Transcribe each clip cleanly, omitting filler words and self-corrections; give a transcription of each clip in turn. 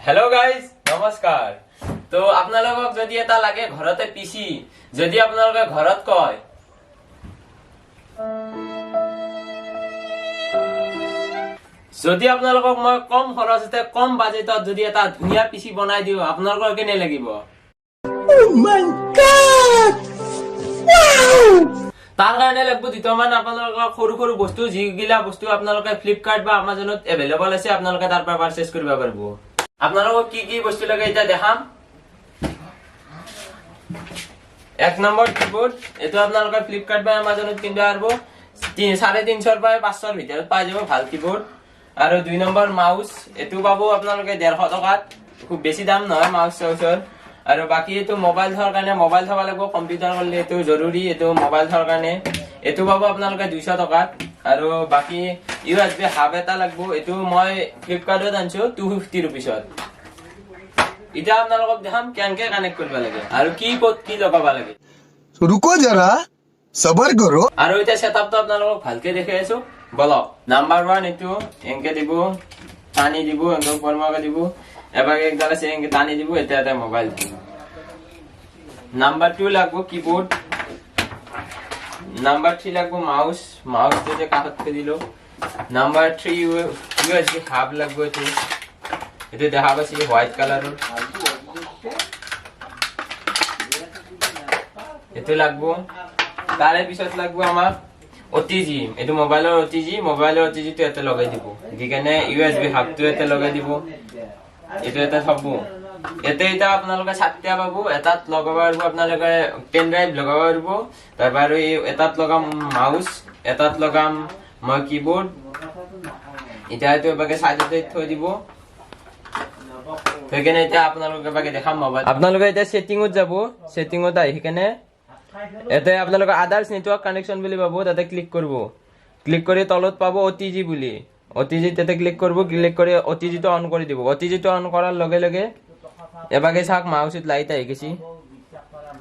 Hello' guys, নমস্কাৰ। তো আপোনালোকক যদি এটা লাগে ঘৰতে পিচি, যদি আপোনালোকে ঘৰত কয়, যদি আপোনালোকক মই কম খৰচতে, কম বাজেটত যদি এটা ধুনীয়া পিচি বনাই দিওঁ, আপোনালোকৰ কেনে লাগিব? Oh! তাৰ কাৰণে লাগিব দুটামান আপোনালোকৰ সৰু সৰু বস্তু, যিগিলা বস্তু আপোনালোকে ফ্লিপকাৰ্ট বা আমাজনত এভেইলেবল আছে, আপোনালোকে তাৰ পৰা পাৰচেজ কৰিব পাৰিব। আপোনালোকক কি কি বস্তু লাগে এতিয়া দেখাম। এক নম্বৰ কিবোৰ্ড, এইটো আপোনালোকে ফ্লিপকাৰ্ট বা আমাজনত কিনিব পাৰিব, 350ৰ পৰা 500ৰ ভিতৰত পাই যাব ভাল কিবোৰ্ড। আৰু দুই নম্বৰ মাউচ, এইটো পাব আপোনালোকে 150 টকাত, খুব বেছি দাম নহয় মাউচ চাউচৰ। আৰু বাকী এইটো মোবাইল থোৱাৰ কাৰণে, মোবাইল থব লাগিব কম্পিউটাৰ কৰিলে, এইটো জৰুৰী, এইটো মোবাইল থোৱাৰ কাৰণে, এইটো পাব আপোনালোকে 200 টকাত। আৰু বাকী ইউএছবি হাব এটা লাগিব, এইটো মই ফ্লিপকাৰ্টত আনিছো 250 ৰুপিছত। এতিয়া আপোনালোকক দেখাম কেনেকে কানেক্ট কৰিব লাগে আৰু কি ক'ত কি লগাব লাগে। रुको जरा, सबर करो। আৰু এতিয়া ছেটআপটো আপোনালোকক ভালকে দেখাই আছো, বলক। নাম্বাৰ 1, এইটো এনকে দিব, টানি দিব, এনকে ওপৰমুৱাকে দিব, এবাৰ একডাল আছে, এনকে টানি দিব, এতিয়া এটা মোবাইল। নাম্বাৰ 2 লাগব কিবোৰ্ড, নাম্বাৰ 3 লাগব মাউচ, মাউচটো যে কাষত থৈ দিলো। নাম্বাৰ 3 ইউএছবি হাব লাগব, এইটো দেখা পাইছি হোৱাইট কালাৰৰ, এইটো লাগব। তাৰে পিছত লাগব আমাক অ'টিজি, এইটো মোবাইলৰ অ'টিজি, মোবাইলৰ অ'টিজিটো ইয়াতে লগাই দিব, দি কেনে ইউএছবি হাবটো ইয়াতে লগাই দিব, এইটো এটা থব ইয়াতে। এতিয়া আপোনালোকে চাৰিটা পাব, এটাত লগাব পাৰিব আপোনালোকে পেন ড্ৰাইভ লগাব পাৰিব, তাৰপৰা আৰু এই এটাত লগাম মাউচ, এটাত লগাম মই কিবোৰ্ড। এতিয়া এইটো এবাকে চাইডতে থৈ দিব, থৈ কেনে এতিয়া আপোনালোকে এবাকে দেখাম মোবাইল। আপোনালোকে এতিয়া ছেটিঙত যাব, ছেটিঙত আহি কেনে ইয়াতে আপোনালোকে আদাৰ্ছ নেটৱৰ্ক কানেকশ্যন বুলি পাব, তাতে ক্লিক কৰিব। ক্লিক কৰি তলত পাব অ'টিজি বুলি, অ'টিজি তাতে ক্লিক কৰিব, ক্লিক কৰি অ'টিজিটো অন কৰি দিব। অ'টিজিটো অন কৰাৰ লগে লগে এবাগে চাওক মাউচত লাইট আহি গৈছে।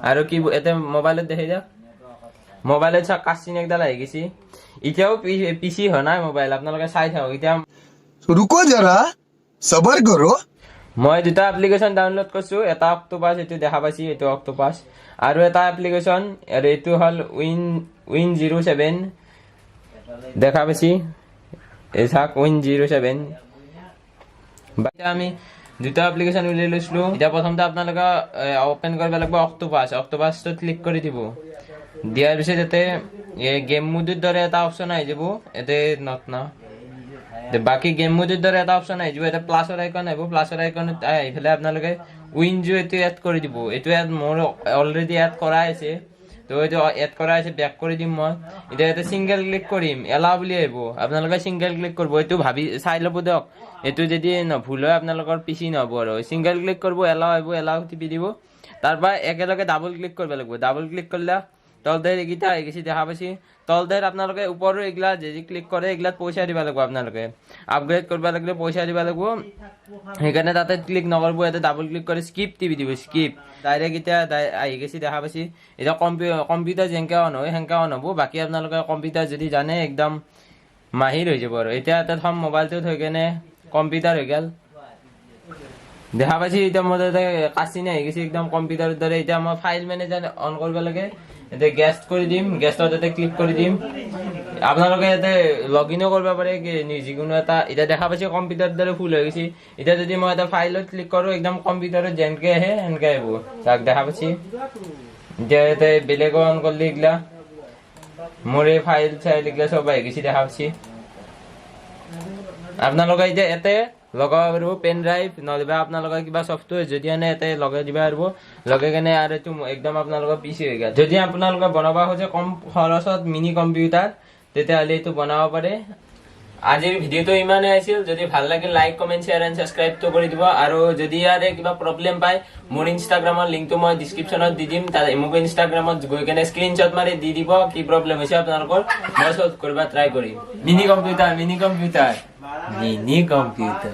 আৰু কি ইয়াতে মোবাইলত দেখাই দিয়ক, মোবাইলত চাওক কাচিন একডাল আহি গৈছে। এতিয়াও পিচি হোৱা নাই মোবাইল, আপোনালোকে চাই থাকক এতিয়া। रुको जरा, सबर करो। মই দুটা এপ্লিকেশ্যন ডাউনলোড কৰিছো, এটা অক্টোপাছ, এইটো দেখা পাইছি, এইটো অক্টোপাছ, আৰু এটা এপ্লিকেশ্যন, আৰু এইটো হ'ল উইন 07, দেখা পাইছি, এই চাওক উইন 07। এতিয়া আমি দুটা এপ্লিকেশ্যন উলিয়াই লৈছিলো। এতিয়া প্ৰথমতে আপোনালোকে অপেন কৰিব লাগিব অক্টোপাছ, অক্টোপাছটোত ক্লিক কৰি দিব। দিয়াৰ পিছত ইয়াতে গেম মুডৰ দৰে এটা অপশ্যন আহি যাব, ইয়াতে not না, বাকী গেম মুডৰ দৰে এটা অপশ্যন আহি যাব, ইয়াতে প্লাছৰ আইকন আহিব, প্লাছৰ আইকনত আহি পেলাই আপোনালোকে উইনজো এইটো এড কৰি দিব। এইটো এড মোৰ অলৰেডি এড কৰাই আছে, তো এইটো এড কৰা আছে, বেক কৰি দিম মই। এতিয়া ইয়াতে ছিংগল ক্লিক কৰিম, এলাও বুলি আহিব, আপোনালোকে ছিংগল ক্লিক কৰিব, এইটো ভাবি চাই ল'ব দিয়ক, এইটো যদি ভুল হয় আপোনালোকৰ পিচি নহ'ব। আৰু ছিংগল ক্লিক কৰিব, এলাও আহিব, এলাও টিপি দিব, তাৰপৰা একেলগে ডাবল ক্লিক কৰিব লাগিব। ডাবল ক্লিক কৰিলে তলতে এইকেইটা আহি গৈছে, দেখা পাইছি। তলতে আপোনালোকে ওপৰৰ এইগিলা যে যি ক্লিক কৰে এইগিলাত পইচা দিব লাগিব, আপোনালোকে আপগ্ৰেড কৰিব লাগিলে পইচা দিব লাগিব, সেইকাৰণে তাতে ক্লিক নকৰিব, ইয়াতে ডাবল ক্লিক কৰি স্কিপ টিপি দিব। স্কিপ ডাইৰেক্ট এতিয়া আহি গৈছে, দেখা পাইছি। এতিয়া কম্পিউটাৰ যেনেকে অন হয় সেনেকে অন হ'ব, বাকী আপোনালোকে কম্পিউটাৰ যদি জানে একদম মাহিৰ হৈ যাব। আৰু এতিয়া ইয়াতে থম মোবাইলটো থৈ কেনে কম্পিউটাৰ হৈ গ'ল, দেখা পাইছি। এতিয়া মোৰ তাতে কাচিনে আহি গৈছে একদম কম্পিউটাৰৰ দৰে। এতিয়া মই ফাইল মেনেজাৰ অন কৰিব লাগে, এতিয়া গেষ্ট কৰি দিম, গেষ্টত ইয়াতে ক্লিক কৰি দিম। আপোনালোকে ইয়াতে লগ ইনো কৰিব পাৰে যিকোনো এটা। এতিয়া দেখা পাইছে কম্পিউটাৰৰ দৰে ফুল হৈ গৈছে। এতিয়া যদি মই এটা ফাইলত ক্লিক কৰোঁ, একদম কম্পিউটাৰত যেনেকে আহে সেনেকে আহিব, চাওক দেখা পাইছি। এতিয়া ইয়াতে বেলেগো অন কৰিলে এইগিলা মোৰ এই ফাইল চাইল এইগিলা চব আহি গৈছে, দেখা পাইছি। আপোনালোকে এতিয়া ইয়াতে লগাব পাৰিব পেন ড্ৰাইভ, নহ'লে আপোনালোকৰ কিবা ছফ্টৱেৰ যদি আনে ইয়াতে লগাই দিব পাৰিব, লগাই কেনে আৰু এইটো একদম আপোনালোকৰ পিচি হৈ গ'ল। যদি আপোনালোকে বনাব খোজে কম খৰচত মিনি কম্পিউটাৰ, তেতিয়াহ'লে এইটো বনাব পাৰে। আজিৰ ভিডিঅ'টো ইমানেই আছিল, যদি ভাল লাগিল লাইক, কমেণ্ট, শ্বেয়াৰ এণ্ড ছাবস্ক্ৰাইবটো কৰি দিব। আৰু যদি ইয়াৰে কিবা প্ৰব্লেম পায়, মোৰ ইনষ্টাগ্ৰামৰ লিংকটো মই ডিছক্ৰিপশ্যনত দি দিম, তাত মোক ইনষ্টাগ্ৰামত গৈ কেনে স্ক্ৰীনশ্বট মাৰি দি দিব কি প্ৰব্লেম হৈছে আপোনালোকৰ, মই চল্ভ কৰিব ট্ৰাই কৰিম। Mini computer, mini computer, mini computer.